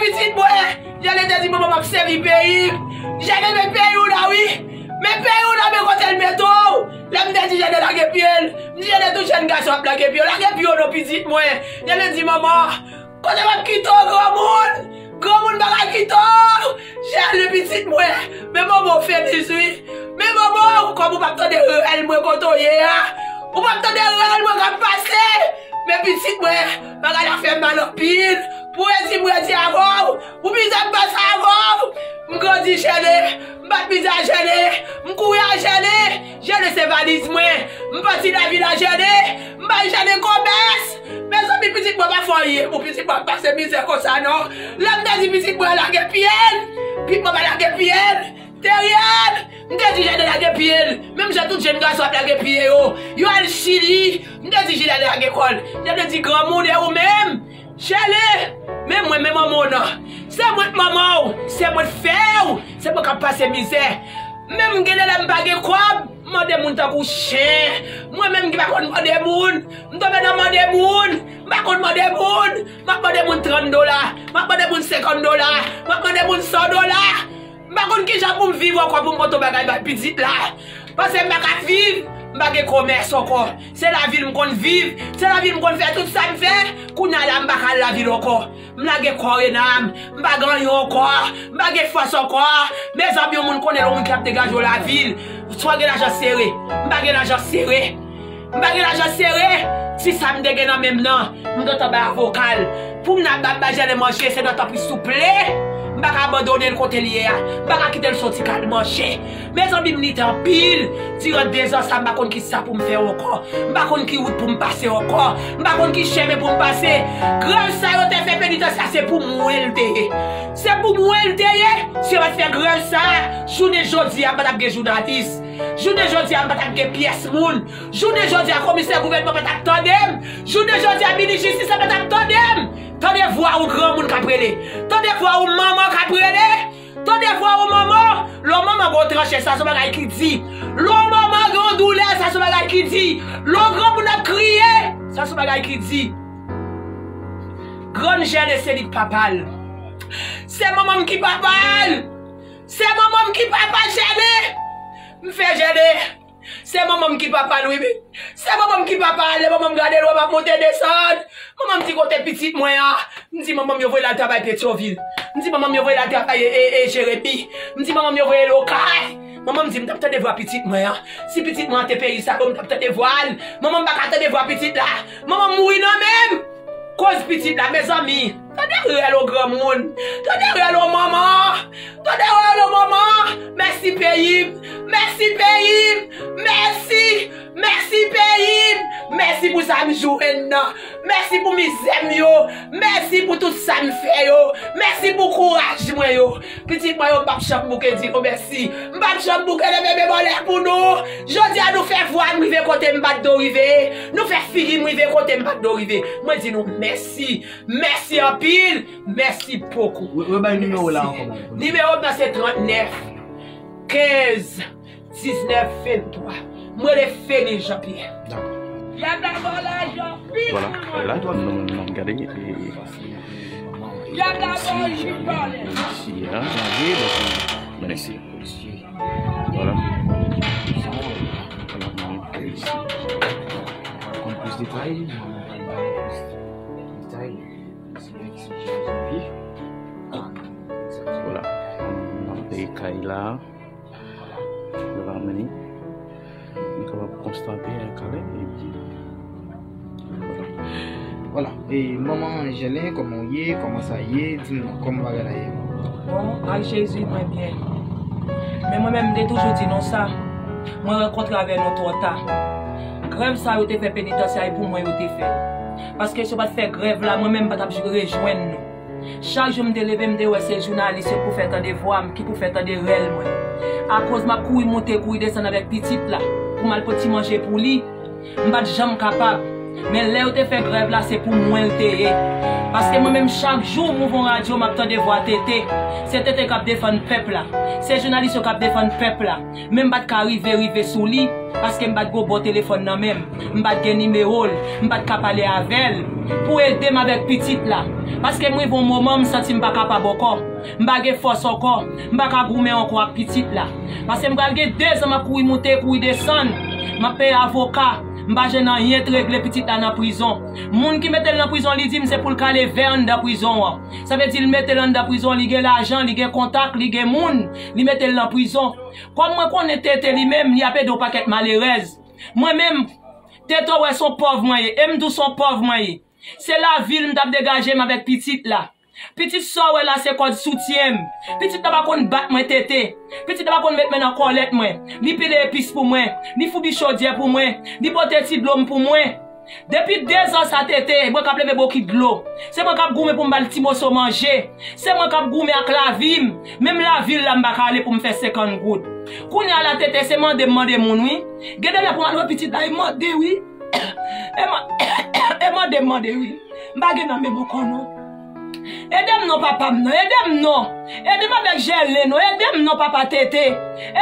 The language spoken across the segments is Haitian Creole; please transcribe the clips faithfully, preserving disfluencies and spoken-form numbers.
Pitit mwen, Jène te di, "Manman, m ap sèvi peyi m." Jène, men peyi w la, wi. Men peyi w la, men kote l mete w. Lè m te di Jène lage pye l, m di Jène, tout jèn gason ap lage pye w. Lage pye w non, pitit mwen. Jène di, "Manman, kote m ap kite w, granmoun? Granmoun pa ka kite w." Jène, pitit mwen, men manman w fè bizwi. Men manman w, kòm ou p ap tande rèl mwen kote w ye a. Ou p ap tande rèl mwen k ap pase. Men pitit mwen, bagay la fè m mal anpil. Pou redi m redi avè w, pou mizè m pase avè w. M grandi Jène, m bat mizè a Jène, m kouri a Jène. Jène se valiz mwen. M pati lavil a Jène, m bay Jène komès. Mezanmi, pitit mwen pa fè anyen pou pitit mwen pase mizè konsa non. Lè m te di pitit mwen lage pye l, pitit mwen pa lage pye l. Teriel, m te di Jène lage pye l. Menm jan tout jèn gason ap lage pye yo. Yo al Chili, m te di Jène lage kò l. Jène di, "Granmoun, e ou menm?" Jène, men mwen, men manman w nan. Se mwen k manman w, se mwen k fè w, se mwen k ap pase mizè. Menm gen de lè m pa gen kòb, m mande moun tankou chen. Mwen menm ki pa konn mande moun, m tonbe nan mande moun. M pa konn mande moun. M ap mande moun trant dola, m ap mande moun senkant dola, m ap mande moun san dola. M pa konn kijan pou m viv ankò pou m pote yon bagay bay pitit la. Paske m pa ka viv, m pa gen komès ankò. Se lavil m konn viv, se lavil m konn fè tout sa m fè. Kounye a la m pa ka al lavil ankò. M lage kò rena m, m pa gen anyen ankò, m pa gen fòs ankò. Mezanmi, yon moun konnen yon moun ki ap degaje w lavil. Swa gen lajan sere, m pa gen lajan sere. M pa gen lajan sere. Ti sa m te gen nan men m nan, m gentan bay avoka l. Pou m nan ap bay Jène manje, se nan tanpri souple. M pa ka abandone l kote l ye a. M pa ka kite l soti k al manje. Mezanmi, m lite anpil. Diran dezan sa, m pa konn ki sa pou m fè ankò. M pa konn ki wout pou m pase ankò. M pa konn ki chemen pou m pase. Grèv sa yo te fè penitansye a, se pou mwen l te ye. Se pou mwen l te ye. Si yo pa t fè grèv sa, jounen jodi a, m pa t ap gen jounalis. Jounen jodi a, m pa t ap gen pyès moun. Jounen jodi a, komisè gouvènman pa t ap tande m. Jounen jodi a, minis jistis la pa t ap tande m. Tande vwa yon granmoun k ap rele. Tande vwa yon manman k ap rele. Tande vwa yon manman. Lè yon manman gen yon tranche, sa se yon bagay ki di. Lè yon manman gen yon doulè, sa se yon bagay ki di. Lè yon granmoun ap kriye, sa se yon bagay ki di. Grann Jène se li k papa l. Se manman m ki papa l. Se manman m ki papa Jène. M fè Jène. Se manman m ki papa l, wi. Se manman m ki papa l. Lè manman m gade l, wè m ap monte desann. Manman m di, "Kote pitit mwen an?" M di, "Manman m, yo voye l al travay Petyonvil." M di, "Manman m, yo voye l al travay e, e, e Jeremi." M di, "Manman m, yo voye l Okay." Manman m di, "M t ap tande vwa pitit mwen an. Si pitit mwen an te peyi sa yo, m t ap tande vwa l." Manman m pa ka tande vwa pitit la. Manman m mouri nan men m. Koz pitit la, mezanmi. Tande rèl yon granmoun. Tande rèl yon manman. Tande rèl yon manman. Mèsi peyi m. Mèsi peyi m. Mèsi. Mèsi peyi m. Mèsi pou sa m jwenn nan. Mèsi pou mizè m yo. Mèsi pou tout sa m fè yo. Mèsi pou kouraj mwen yo. Pitit mwen yo, m p ap janm bouke di nou mèsi. M p ap janm bouke leve men m anlè pou nou. Jodi a, nou fè vwa m rive kote m pa t dwe rive. Nou fè figi m rive kote m pa t dwe rive. Mwen di nou mèsi. Mèsi anpil. Mèsi bokou. Re-, rebay nimewo la ankò, manmi. Nimewo m nan se trant nèf, kenz, diznèf, venntwa. Mwen rele Feni Jean Pierre. Dakò. Y ap dabò lajan. Vwala, la, nou, nou gade, e, e, y ap dabò lajan. Isi a, janvye, donk, nou, nou, isi. Vwala. Vwala, nou, isi. Konn plis detay, nou, nou, nou, plis detay. Vwala. Nan peyi kay la. Vwala, men nou kapab konstate, e, kanmenm, epi, vwala. Vwala. E, manman Jène, kòman w ye? Kòman sa ye? Di m non, kòman bagay la ye? Bon, ak Jezi, mwen byen. Men mwen menm, m te toujou di nou sa. Mwen rankontre avè nou twò ta. Grèv sa yo te fè penitansye a, e pou mwen yo te fè l. Paske si yo pa t fè grèv la, mwen menm m pa t ap rejwenn nou. Chak jou m te leve, m te wè se jounalis yo ki pou fè tande vwa m, ki pou fè tande rèl mwen. Akoz m ap kouri monte, kouri desann avèk pitit la, pou m al pot ti manje pou li, m pa t janm kapab. Men lè yo te fè grèv la, se pou mwen l te ye. Paske mwen menm, chak jou m ouvri yon radyo, m ap tande vwa Tete. Se Tete k ap defann pèp la. Se jounalis yo k ap defann pèp la. Men m pa t ka rive, rive sou li, paske m pa t gen bon telefòn nan men m. M pa t gen nimewo l. M pa t ka pale avè l. pou ede m avèk pitit la. Paske m rive yon moman, m santi m pa kapab ankò. M pa gen fòs ankò. M pa ka goumen ankò ak pitit la. Paske m pral gen dezan m ap kouri moute, kouri desann. M ap peye avoka. M pa jwenn anyen t regle, pitit la nan prizon. Moun ki mete l nan prizon, li di m se pou l ka leve anndan prizon an. Sa vle di l mete l anndan prizon, li gen lajan, li gen kontak, li gen moun, li mete l nan prizon. Kòm mwen konnen Tete li menm, li ap ede yon pakèt malerèz. Mwen menm, Tete w wè se yon pòv mwen ye, e m tou se yon pòv mwen ye. Se lavi l m t ap degaje m avèk pitit la. Pitit sa w wè la se kòd soutyen m. Pitit la pa konn bat mwen Tete. Pitit la pa konn met men nan kòlèt mwen. Li pile epis pou mwen. Li foubi chodyè pou mwen. Li pote ti dlo m pou mwen. Depi dezan sa Tete, mwen k ap leve bokit dlo. Se mwen k ap goumen pou m ba l ti moso manje. Se mwen k ap goumen ak lavi m. Menm lavil la m pa ka ale pou m fè senkant goud. Kounye a la Tete, se mande m mande moun wi. Gen de lè pou m al wè pitit la, e mande wi. E man- e mande m mande wi. M pa gen nan men m ankò non. Ede m non papa m non, ede m non. Ede m avèk Jèlen non, ede m non papa Tete.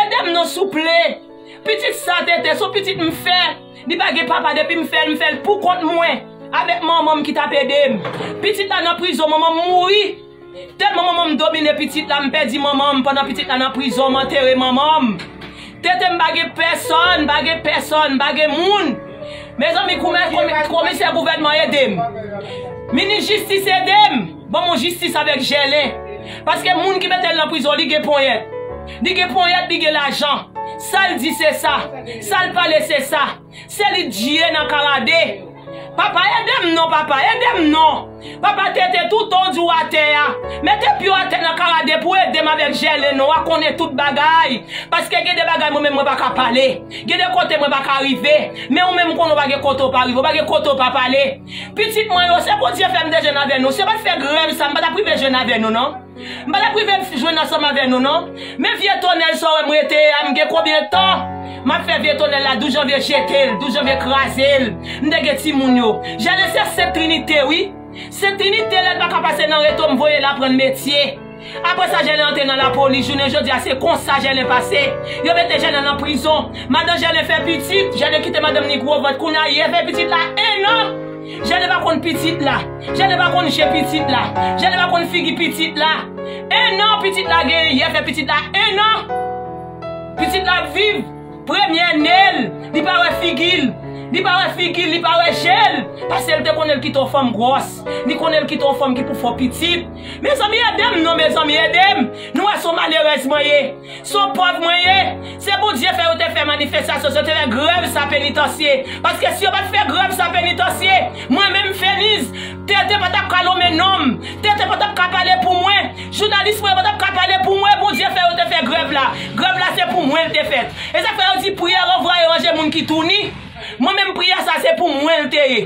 Ede m non souple. Pitit sa Tete, se yon pitit m fè. Li pa gen papa, depi m fè l, m fè l pou kont mwen. Avèk manman m ki t ap ede m. Pitit la nan prizon, manman m mouri. Tèlman manman m domine pitit la, m pèdi manman m pandan pitit la nan prizon, m antere manman m. Tete m pa gen pèsonn, m pa gen pèsonn, m pa gen moun. Mezanmi, koumen- komi- komisè gouvènman ede m. Minis jistis ede m. Ban m yon jistis avèk Jèlen. Paske moun ki mete l nan prizon, li gen ponyèt. Li gen ponyèt, li gen lajan. Sa l di se sa. Sa l pale se sa. Se li Dye nan Karade. Papa, ede m non, papa, ede m non. Papa Tete, toutan w di w atè a. Mete pye w atè nan Karade pou ede m avèk Jèlen non. W a konnen tout bagay. Paske gen de bagay mwen menm mwen pa ka pale. Gen de kote mwen pa ka rive. Men ou menm konnen w pa gen kote w pa rive. W pa gen kote w pa pale. Pitit mwen yo, se Bondye fè m te jwenn avè nou. Si yo pa t fè grèv sa, m pa t ap rive jwenn avè nou non. M pa t ap rive jwenn ansanm avè nou non. Men vye tonèl sa w wè m rete a, m gen konbyen tan m ap fè vye tonèl la, douz janvye jete l, douz janvye kraze l. M te gen timoun yo. Jèlen se Sent Trinite wi. Sent Trinite lè l pa ka pase nan reto, m voye l aprann metye. Apre sa Jèlen antre nan lapolis, jounen jodi a se konsa Jèlen pase. Yo mete Jèlen nan prizon. Madan Jèlen fè pitit, Jèlen kite madanm ni gwo vant, kounye a Yè fè pitit la en an. Jèlen pa konn pitit la. Jèlen pa konn je pitit la. Jèlen pa konn figi pitit la. En an pitit la genyen, Yè fè pitit la en an. Pitit la ap viv. Premye ne l, li pa wè figi l. Li pa wè figi l, li pa wè je l. Paske l te konnen l kite yon fanm gwòs. Li konnen l kite yon fanm ki pou fè pitit. Mezanmi, ede m non, mezanmi, ede m. Nou wè se yon malerèz mwen ye. Se yon pòv mwen ye. Se Bondye fè yo te fè manifestasyon, yo te fè grèv sa penitansye. Paske si yo pa t fè grèv sa penitansye, mwen menm Feniz, Tete pa t ap ka lonmen non m. Tete pa t ap ka pale pou mwen. Jounalis mwen yo pa t ap ka pale pou mwen. Bondye fè yo te fè grèv la. Grèv la se pou mwen l te fèt. E sa k fè yo di priyè ranvwaye ranje moun ki touni. Mwen menm priyè sa se pou mwen l te ye.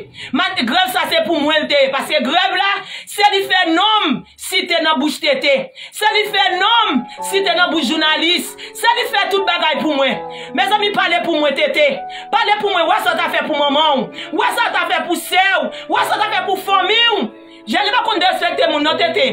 Grèv sa se pou mwen l te ye. Paske grèv la, se li fè non m site nan bouch Tete. Se li fè non m site nan bouch jounalis. Se li fè tout bagay pou mwen. Mezanmi, pale pou mwen, Tete. Pale pou mwen, wè sa w ta fè pou manman w. Wè sa w ta fè pou sè w. Wè sa w ta fè pou fanmi w. Jèlen pa konn derespekte moun non, Tete.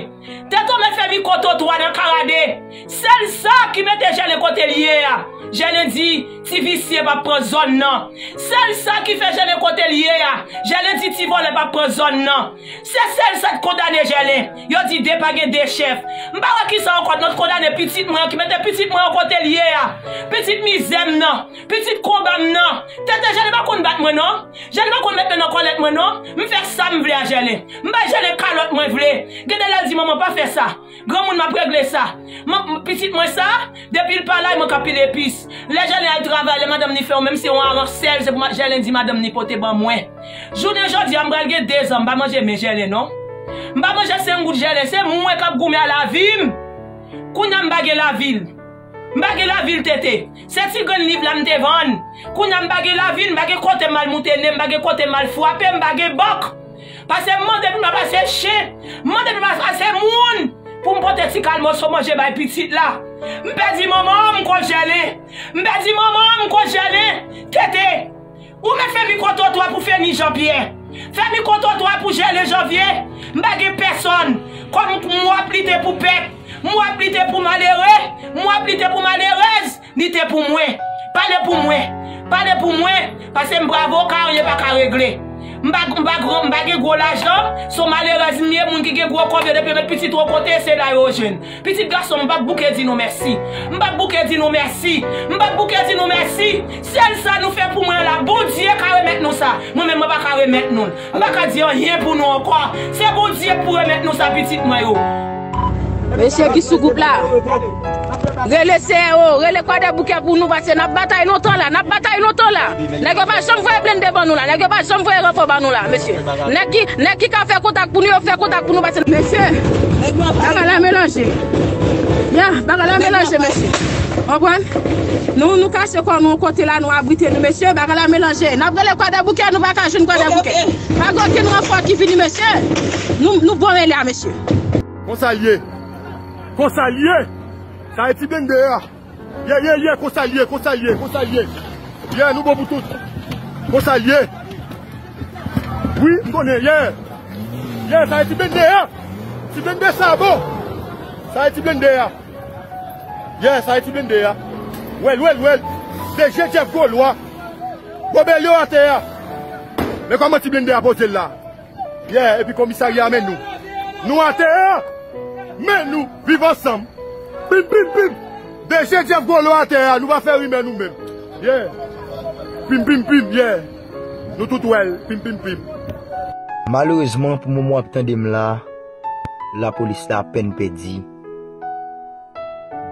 Tete w mèt fè mikwo twotwa nan Karade. Sèl sa ki mete Jèlen kote l ye a. Jèlen di, ti visye p ap pran zòn nan. Sèl sa ki fè Jèlen kote l ye a. Jèlen di, ti vòlè p ap pran zòn nan. Se sèl sa k kondane Jèlen. Yo di de pa gen de chèf. M pa wè kisa ankò nan kondane pitit mwen an ki mete pitit mwen an kote l ye a. Pitit mizè m nan. Pitit konba m nan. Tete, Jèlen pa konn bat mwen non. Jèlen pa konn met men nan kòlèt mwen non. M fè sa m vle a Jèlen. M bay Jèlen kalòt mwen vle. Gen de lè l di manman pa fè sa. Granmoun m ap regle sa. Pitit mwen sa, depi l pa la, e mwen k ap pile epis. Lè Jèlen al travay, lè madanm ni fè yon, menm si yon aran sèl, se pou Jèlen di madanm ni pote ban mwen. Jounen jodi a, m pral gen dezan, m pa manje men Jèlen non. M pa manje senk goud Jèlen, se mwen k ap goumen a lavi m. Kounye a m pa gen lavi l. M pa gen lavi l Tete. Se ti grenn liv la m te vann. Kounye a m pa gen lavi l, m pa gen kote m al moute nen, m pa gen kote m al frape, m pa gen bank. Pase m mande pou m pa pase chen. M mande pou m pa pase moun. Pou m pote ti kal moso manje bay pitit la. M pèdi manman m koz Jèlen. M pèdi manman m koz Jèlen. Tete. Ou mèt fè mikwo twotwa pou Feni Janpyè. Fè mikwo twotwa pou Jèlen Janvye. M pa gen pèsonn. Kòm m w ap lite pou pèp. M w ap lite pou malere. M w ap lite pou malerèz. Lite pou mwen. Pale pou mwen. Pale pou mwen. Pase m pa avoka, anyen pa ka regle. M pa, m pa gran, m pa gen gwo lajan, se yon malerèz m ye, moun ki gen gwo kòb yo depi yo met pitit yo kote, se la yo jwenn. Pitit gason m, m p ap bouke di nou mèsi. M p ap bouke di nou mèsi. M p ap bouke di nou mèsi. Sèl sa nou fè pou mwen la, Bondye ka remèt nou sa. Mwen menm, mwen pa ka remèt nou l. M pa ka di anyen pou nou ankò. Se Bondye k pou remèt nou sa, pitit mwen yo. Mesye ki sou gwoup la, rele C E O, rele Kwadèboukè pou nou, paske n ap batay lontan la, n ap batay lontan la. Nèg yo pa janm voye blende ban nou la, nèg yo pa janm voye ranfò ban nou la, mesye. Nèg ki, nèg ki ka fè kontak pou nou, yo fè kontak pou nou, paske, mesye, bagay la melanje. Ya, bagay la melanje, mesye. Konprann? Nou, nou kache kò nou yon kote la, nou abrite nou, mesye, bagay la melanje. N ap rele Kwadèboukè, nou pa ka jwenn Kwadèboukè. Pa gen okenn ranfò ki vini, mesye. Nou, nou bon rele a, mesye. Konsa l ye. Konsa l ye. Sa e ti blende a. Ye, ye, ye, konsa l ye, konsa l ye, konsa l ye. Ye, nou bon pou tout. Konsa l ye. Wi, m konnen, ye. Ye, sa e ti blende a. Ti blende sa bon. Sa e ti blende a. Ye, sa e ti blende a. Wèl, wèl, wèl. D G Jeff Golwa. Gwo bèl yo atè a. Men kòman ti blende a poze l la. Yeah, epi komisarya a men nou. Nou atè a, men nou, viv ansanm. Pim, pim, pim. D G Jeff Golwa atè a, nou pa fè rimè nou menm. Yeah. Pim, pim, pim, yeah. Nou tout wè l, pim, pim, pim. Malerezman, pou moman w ap tande m la, lapolis la apèn pèdi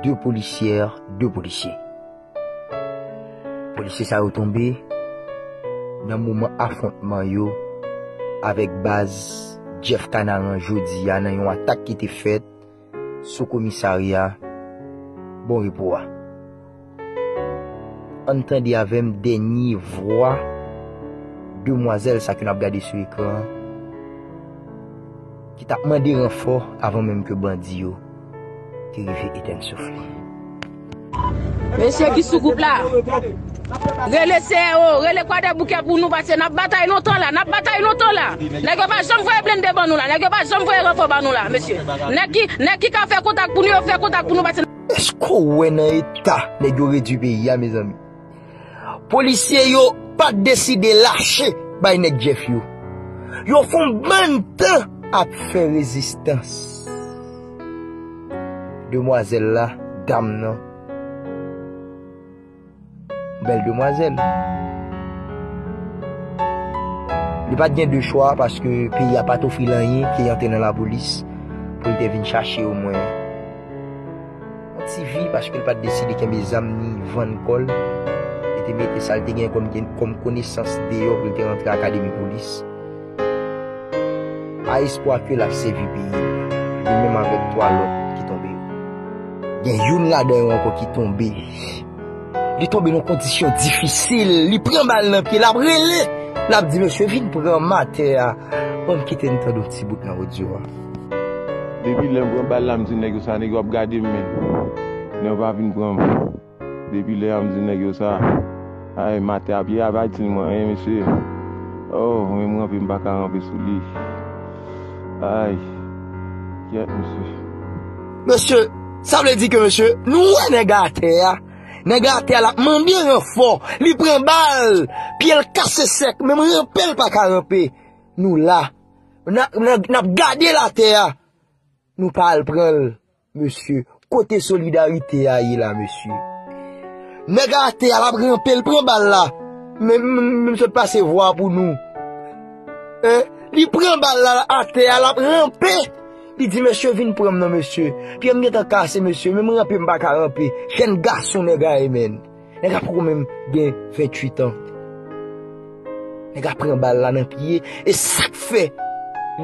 de polisyè, de polisye. Polisye sa yo tonbe nan moman afwontman yo avèk baz Jeff Kanaran jodi a nan yon atak ki te fèt sou komisarya Bon Repo a. Ann tande avè m dènye vwa demwazèl sa ke n ap gade sou ekran an, ki t ap mande ranfò avan menm ke bandi yo te rive etèn souf li. Mesye ki sou gwoup la, rele C E O, rele Kwadèboukè pou nou, paske n ap batay lontan la, n ap batay lontan la. Nèg yo pa janm voye blende ban nou la, nèg yo pa janm voye ranfò ban nou la, mesye. Nèg ki, nèg ki ka fè kontak pou nou, yo fè kontak pou nou, paske... Èske w wè nan eta nèg yo redui peyi a, mezanmi? Polisye yo pa t deside lache bay nèg Jeff yo. Yo fè yon bann tan ap fè rezistans. Demwazèl la, dam nan, bèl demwazèl. Li pa t gen de chwa paske peyi a pa t ofri l anyen ke antre nan lapolis pou l te vin chache omwen yon ti vi, paske l pa t deside kenbe zam ni vann kò l. Li te mete sa l te gen kòm, kòm konesans deyò pou l te rantre akademi polis. A espwa ke l ap sèvi peyi l, li menm avèk twa lòt ki tonbe yo. Gen youn ladan yo ankò ki tonbe. Li tonbe nan kondisyon difisil. Li pran bal nan pye, l ap rele. L ap di, "Mesye, vin pran m atè a." Ban m kite n tande yon ti bout nan odyo a. Depi lè m pran bal la, m di nèg yo sa, nèg yo ap gade m, men nèg yo pa vin pran m. Depi lè a, m di nèg yo sa. Ay, m atè a, pye a pa itil mwen anyen, mesye. Oh, men m ranpe, m pa ka ranpe sou li. Ay, kyèt, mesye. Mesye, sa vle di ke, mesye, nou wè nèg a atè a. Nèg a atè a, l ap mande ranfò. Li pran bal. Pye l kase sèk. Menm ranpe, l pa ka ranpe. Nou la. N a, n a, n ap gade l atè a. Nou pa al pran l, mesye. Kote solidarite a ye la, mesye? Nèg a atè a, l ap ranpe, l pran bal la. Men, men, men m sot pase vwa pou nou. Hein? Li pran bal la atè a, l ap ranpe. Li di, "Mesye, vin pran m non, mesye. Pye m gentan kase, mesye. Men m ranpe, m pa ka ranpe." Jèn gason nèg a ye, men. Nèg la poko menm gen venntuit an. Nèg la pran bal la nan pye. E sa k fè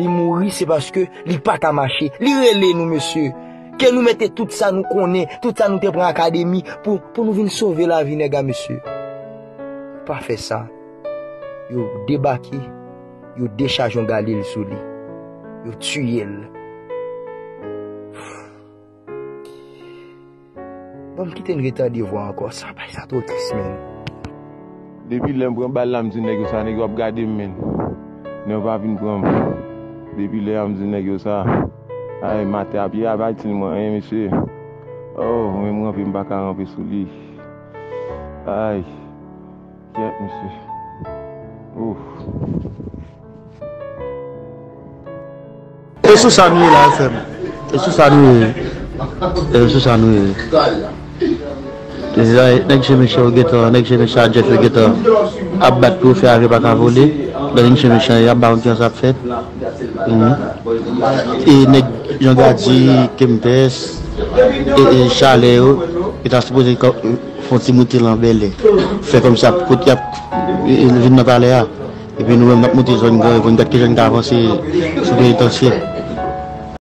li mouri, se paske li pa ka mache. Li rele nou, mesye. Ke nou mete tout sa nou konnen, tout sa nou te pran akademi pou, pou nou vin sove lavi nèg la, mesye. Pa fè sa. Yo debake, yo dechaje yon galil sou li. Yo tiye l. Bon, m kite n retande vwa ankò. Sa bay sa twò tris, men. Depi lè m pran bal la, m di nèg yo sa, nèg yo ap gade m, men. Nèg yo pa vin pran m. Depi lè a, m di nèg yo sa. Ay, m atè a, pye a pa itil mwen anyen, mesye. Oh, men m ranpe, m pa ka ranpe sou li. Ay, kyèt, mesye. Ouf. E sou sa nou ye la, frè m. E sou sa nou ye. E sou sa nou ye. Deja, nèg Chen Mechan yo gentan, nèg Chen Mechan a Jeff yo gentan ap bat pou yo fè avyon pa ka vole. Lè nèg Chen Mechan yo ap ba konn kijan sa ap fèt. Mhm. E nèg Jan Gady, Kempès, e, e Chalè yo, yo ta sipoze fè yon ti moute lan Bèlè. Fè kòmsi y ap, y ap, e, e, vin nan palè a. Epi nou menm n ap moute zòn Gran Ri pou n gad kijan n ka avanse sou penitansye.